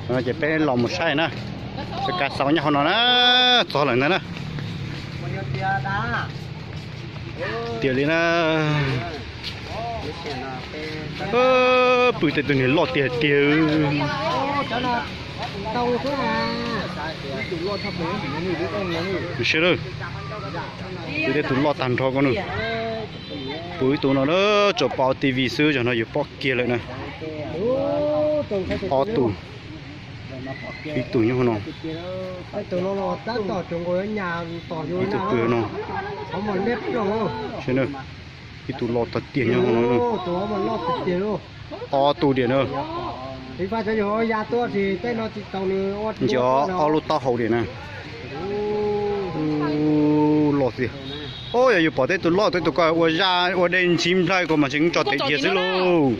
Ces peb los mus saib na, kav xauv nyob hauv no na, txog lawm ntag na. Tiag li na. Pw tej tus niag loj tiag tiag. Pw tej tus loj tag nrho ko na. Pw ib tug no na, tsuas pom T V xwb, zaum no yus pom kiag lawm na. Ob tug, ib tug nyob no, ib tug pw no. Ib tug loj tag tiag nyob no. Ob tug diam na. Nce ob lub taub hau diam na. Loj tiag. Yog yus pom tej tus loj tej tus ko ua zaj ua dej ntsib nplhaib ko mas tseem tso tes dhia xwb lauj.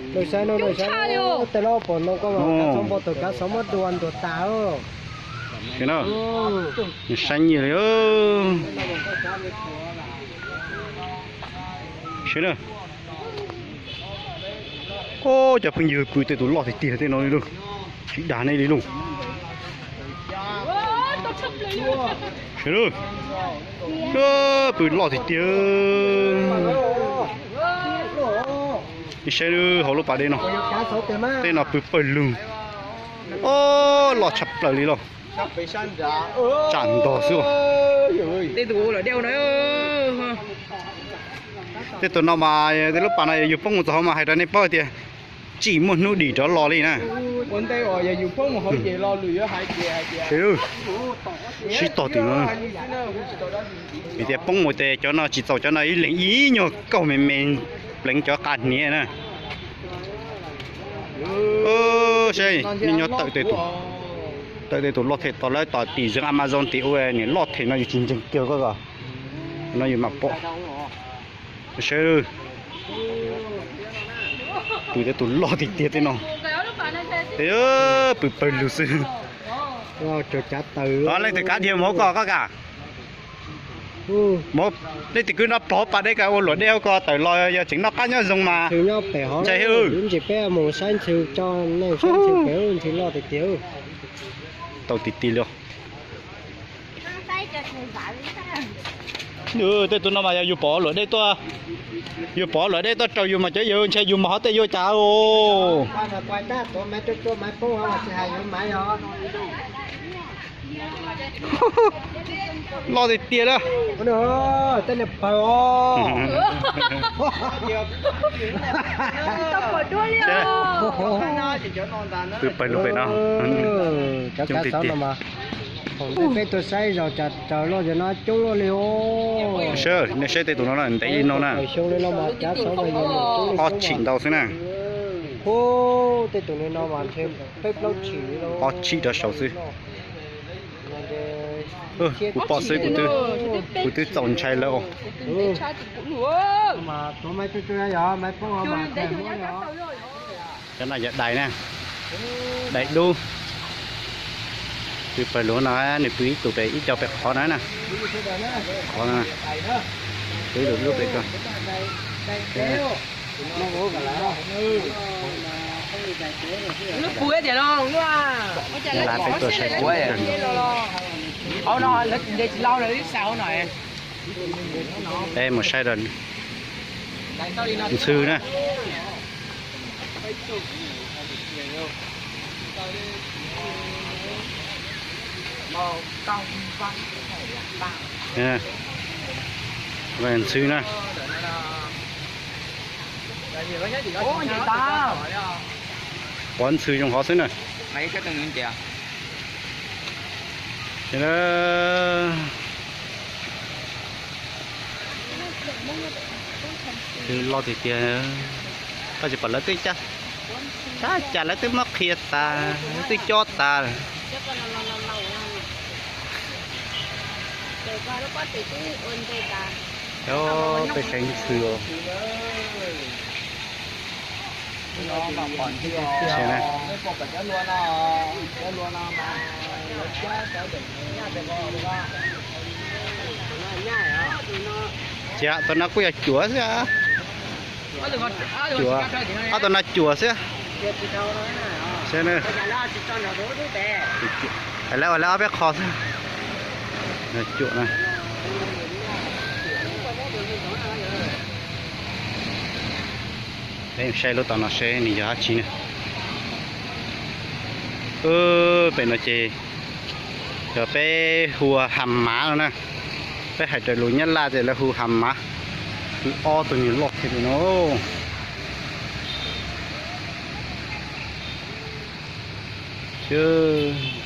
Saib nyiaj li. Saib na. Cov phooj ywg, pw tej tus loj tiag tiag tej no li lauj. Tsis dag nej li lauj. Pw loj tiag tiag. Saib hauv lub pas dej no. Tej no pw pawg lug. Loj tshaj plaws li lauj. Tsam ntog xwb. Tej tus no mas tej lub pas no yus poob mus txog hauv mas hais rau nej paub tias tsis muaj hnub dim rov los li na. Sib tog tim no. Vim tias poob mus ces cov no tsis txaus cov no ib leeg ib nyuag kaug me me pleev cov qab hniav na. Saib, nyob tawm tej tus loj them tom lawv tom tim zeeg Amazon tim ua niam loj them no yus tsis ntseeg kiag koj os. No yus mam pom. Saib, pw tej tus loj tiag tiag tej no. Pw pawg lug xwb. Leej twg kav dhia mus hauv koj, koj kam? Leej twg kwv no plob pas dej ko ua luam dej hauv ko tawm los yog tseem noj qab nyob zoo mas. Ntshai heev. Tau tiag tiag li. Tej tus no mas yog yus pom luam dej tuaj, yus pom luam dej tuaj raug yus mas cov yawg ntshai yus mas ho tej yuav cas os. Loj tiag tiag lawm. Pw pawg lug pem no. Coob tiag tiag. Peb tuaj saib zos cas raws loj cov no coob luaj li os. Saib, nej saib tej tus no na, ntev li no na. Ob tshim ntau xwb na. Tej tus no mas ntshe peb plaub tshim li. Ob tshim rov saud xwb. Kuv pom xwb, kuv twb txaus ntshai lawm os. Cov no yog dais na, dais dub. Pw pawg lug no, nws pw ib tug pem ib co pem qhov na na. Qhov no, pw ib lub pem ko. Peb mus saib rau ntxhw na. Ntxhw na. Pov ntxhw zoo hov xwb na. Loj tiag tiag. Koj tsis pom lawv twb cab, cab cas lawv twb muab qhia tas, lawv twb cob tas lawm. Peb saib ntxhw os. Tsis, tus no kuj yog cuam xwb. Cuam, ob tug no cuam xwb. Hais lawv ua lawv ob peb qho xwb. Cuam na. Peb saib lub tom no seb nws yog dab tsi na. Pem no ces yog peb hu ua Hav Mav no na. Peb hais raws lus Nyab Laj ces lawv hu Hav Mav. Ob tug niag loj kiag li no. Sib